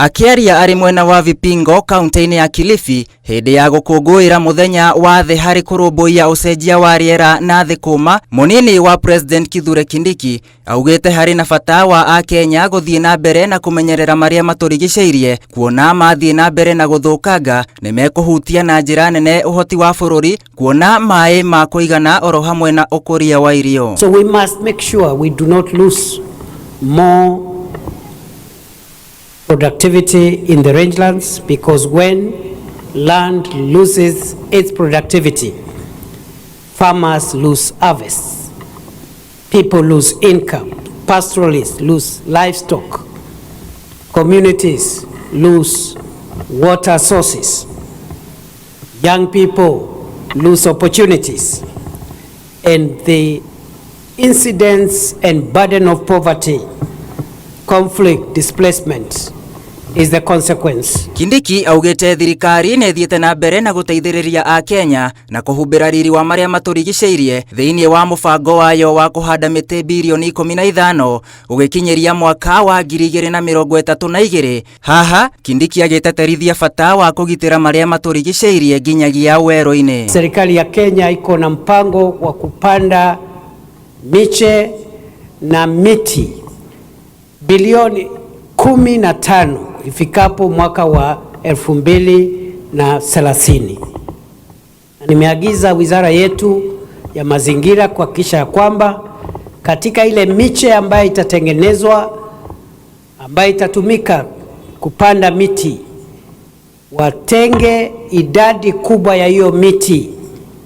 Akĩaria arĩ mwena wa Vipingo kaunti-inĩ ya Kilifi hĩndĩ ya gũkũngũĩra mũthenya wa thĩ harĩ kũrũmbũiya ũcenjia wa rĩera na thĩ kũma, mũnini wa President Kithure Kindiki augĩte harĩ na bata wa akenya gũthiĩ na mbere na kũmenyerera marĩa matũrigicĩirie, kuona mathiĩ na mbere na gũthũkanga nĩ mekũhutia na njĩra nene ũhoti wa bũrũri kuona maĩ ma kũigana oro hamwe na ũkũria wa irio. So we must make sure we do not lose more productivity in the rangelands, because when land loses its productivity, farmers lose harvests, people lose income, pastoralists lose livestock, communities lose water sources, young people lose opportunities, and the incidence and burden of poverty, conflict, displacement is the consequence. Kindiki augĩte thirikari nĩ ĩthiĩte na mbere na gũteithĩrĩria akenya na kũhumbĩra riri wa marĩa matũrigicĩirie thĩinĩ wa mũbango wayo wa kũhanda mĩtĩ birioni 15 gũgĩkinyĩria mwaka wa 2032. Haha Kindiki agĩteterithia bata wa kũgitĩra marĩa matũrigicĩirie nginyagia werũ-inĩ. Serikali ya Kenya iko na mpango wa kupanda miche na miti bilioni 15 ifikapo mwaka wa 2030. Na nimeagiza wizara yetu ya mazingira kuhakikisha ya kwamba katika ile miche ambayo itatengenezwa, ambayo itatumika kupanda miti, watenge idadi kubwa ya hiyo miti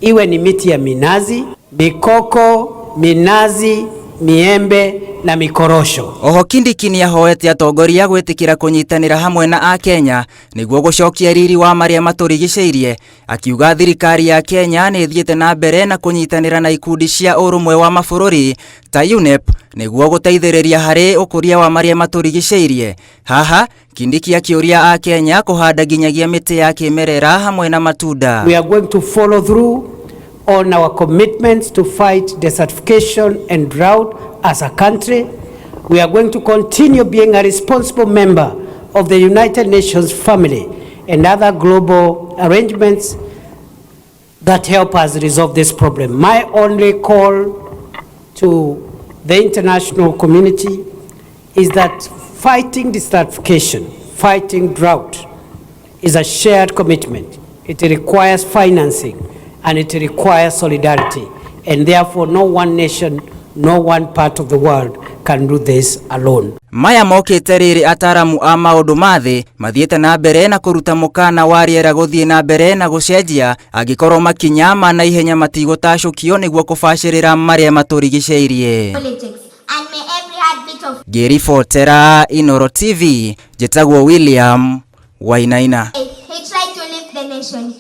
iwe ni miti ya minazi, mikoko, minazi, miembe na mikorosho. Oho Kindiki nĩahoete atongoria gwĩtĩkĩra kũnyitanĩra hamwe na akenya nĩguo gũcokia riri wa marĩa matũrigicĩirie, akiuga thirikari ya Kenya nĩ ĩthiĩte na mbere na kũnyitanĩra na ikundi cia ũrũmwe wa mabũrũri ta UNEP nĩguo gũteithĩrĩria harĩ ũkũria wa marĩa matũrigicĩirie. Haha Kindiki akĩũria akenya kũhanda nginyagia mĩtĩ ya kĩmerera hamwe na matunda. We are going to follow through on our commitments to fight desertification and drought as a country. We are going to continue being a responsible member of the United Nations family and other global arrangements that help us resolve this problem. My only call to the international community is that fighting desertification, fighting drought, is a shared commitment. It requires financing and it requires solidarity. And therefore, no one nation, no one part of the world can do this alone. Maya mokĩte rĩrĩ ataramu a maũndũ ma thĩ mathiĩte na mbere na kũruta mũkana wa rĩera gũthiĩ na mbere na gũcenjia angĩkorwo makinya ma naihenya matigũtacũkio nĩguo kũbacĩrĩra marĩa matũrigicĩirie. Politics and may every heartbeat of Ngĩribotera Inoro TV, njĩtagwo William Wainaina. He tried to lift the nation.